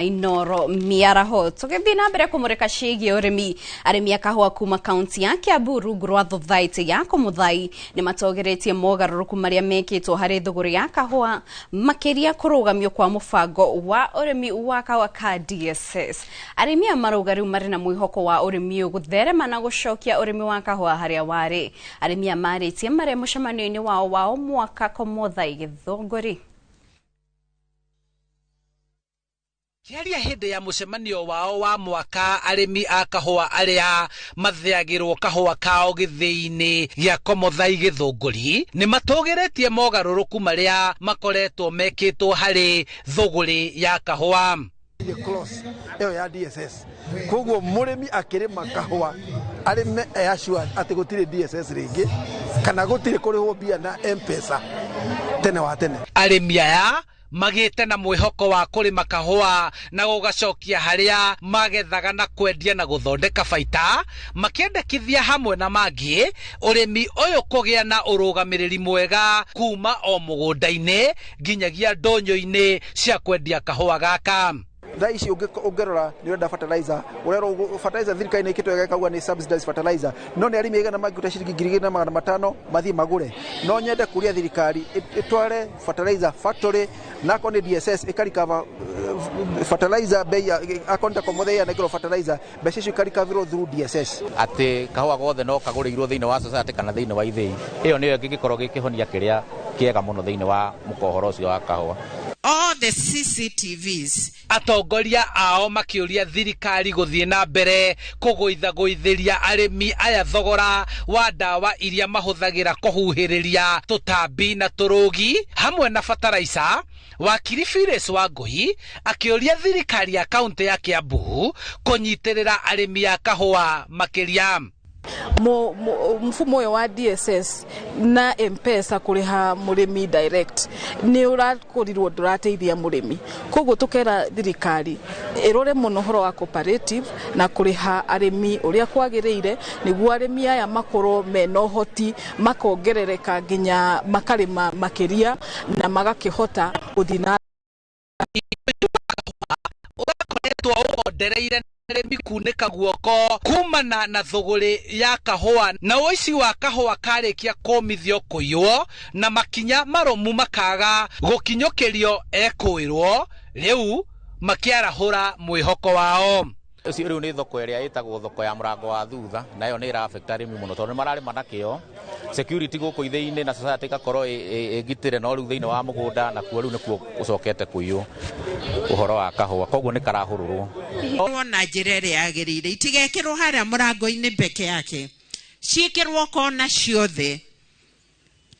Inoro mĩaraho tũgĩthiĩ na mbere kũmũrĩka ciĩgiĩ ũrĩmi. Arĩmi a kahũa kuma kaunti ya Kiambu rungu rwa thothaitĩ ya Kũmũthai nĩ matogeretie mogarũrũku marĩa mekĩtwo harĩ thũgũrĩ ya kahũa, makĩria kũrũgamio kwa mũbango wa ũrĩmi wa kahũa ka DSS. Arĩmi aya marauga rĩu marĩ na mwĩhoko wa ũrĩmi ũyũ gũtherema na gũcokia ũrĩmi wa kahũa harĩa warĩ. Arĩmi aya marĩtie marĩ mũcemanio-inĩ wao wa o mwaka Kũmũthai, Gĩthũngũri. Kĩaria hĩndĩ ya mũcemanio wao wa mwaka, arĩmi a kahũa arĩa mathĩagĩrwo kahũa kao gĩthĩi-inĩ gĩa Komothai, Gĩthũngũri, nĩ matũgĩrĩtie mogarũrũku marĩa makoretwo mekĩtwo harĩ thũgũrĩ ya kahũa. Clause ĩyo ya DSS, koguo mũrĩmi akĩrĩma kahũa arĩme e assured atĩ gũtirĩ DSS rĩngĩ kana gũtirĩ kũrĩhwo mbia na M-Pesa tene wa tene. Arĩmi aya magĩte na mwĩhoko wa kũrĩma kahũa na gũgacokia harĩa magethaga na kwendia na gũthondeka baita, makĩendekithia hamwe na mangĩ ũrĩmi ũyũ kũgĩa na ũrũgamĩrĩri mwega kuma o mũgũnda-inĩ nginyagia ndũnyũ-inĩ cia kwendia kahũa gaka. Thaa ici ũngĩrora nĩ ũrenda fertilizer, ũrerwo fertilizer thirikari nĩ ĩkĩtwo ĩkauga nĩ subsidized fertilizer, no nĩ arĩmi aigana mangĩruta ciringi 2500 mathiĩ magũre? No nyende kũria thirikari ĩtware fertilizer factory, na akorwo nĩ DSS ĩkarikava fertilizer bei, akorwo nĩ ta Komothe yanengerwo fertilizer, mbeca icio ikarikavirwo through DSS. Atĩ kahũa gothe no kagũrĩirwo thĩinĩ wa society kana thĩinĩ wa ithĩi, ĩyo nĩyo ĩngĩgĩkorwo gĩkĩhonia kĩrĩa kĩega mũno thĩinĩ wa mũkohoro ũcio wa kahũa. All the CCTVs. Atongoria ao makĩũria thirikari gũthiĩ na mbere kũgũithagũithĩria arĩmi aya thogora wa ndawa iria mahũthagĩra kũhuhĩrĩria tũtambi na tũrũgi hamwe na bataraica. Wakiri Phyllis Wangui akĩũria thirikari ya kaunti ya Kiambu kũnyitĩrĩra arĩmi a kahũa makĩria. Mfumo ũyũ wa DSS na M-Pesa kũrĩha mũrĩmi direct nĩ ũrakorirwo ndũrateithia mũrĩmi. Koguo tũkera thirikari ĩrore mũno ũhoro wa cooperative na kũrĩha arĩmi ũrĩa kwagĩrĩire, nĩguo arĩmi aya makorwo mena ũhoti makongerereka nginya makarĩma makĩria na magakĩhota gũthiĩ na Ũrakoretwo ũgondereire arĩmi kunĩka guoko kumana na thũgũrĩ ya kahũa na ũici wa kahũa karĩkia kũmithio kũiywo na makinya marũmu makaga gũkinyũkĩrio ekũĩrwo, rĩu makĩarahũra mwĩhoko wao. Ũcio rĩu nĩ thoko ĩrĩa ĩtagwo thoko ya mũrango wa thutha, na ĩyo nĩ ĩra affect arĩmi mũno tondũ nĩ mararĩma na kĩo. Security gũkũ ithĩi-inĩ na society ĩgakorwo ĩgitĩre, no rĩu thĩinĩ wa mũgũnda nakuo rĩu nĩkuo gũcokete kũiywo ũhoro wa kahũa, koguo nĩ karahũrũrwo na njĩra ĩrĩa yagĩrĩire, itigekĩrwo harĩa mũrango-inĩ peke yake, ciĩkĩrwo kona ciothe,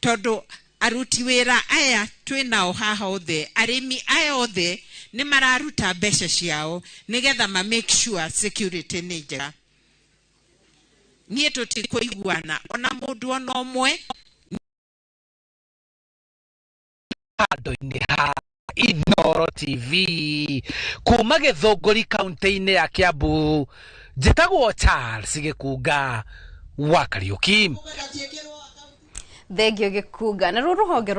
tondũ aruti wĩra aya twĩ nao haha othe, arĩmi aya othe nĩ mararuta mbeca ciao nĩgetha ma make sure security nĩ njega. Niĩ tũtikũiguana ona mũndũ ona ũmwe. Handũ-inĩ ha Inoro TV kuma Gĩthũngũri, kaunti-inĩ ya Kiambu, njĩtagwo Charles Gĩkunga wa Kariũki. Thengio, Gĩkunga. Na ruo rũhonge rwa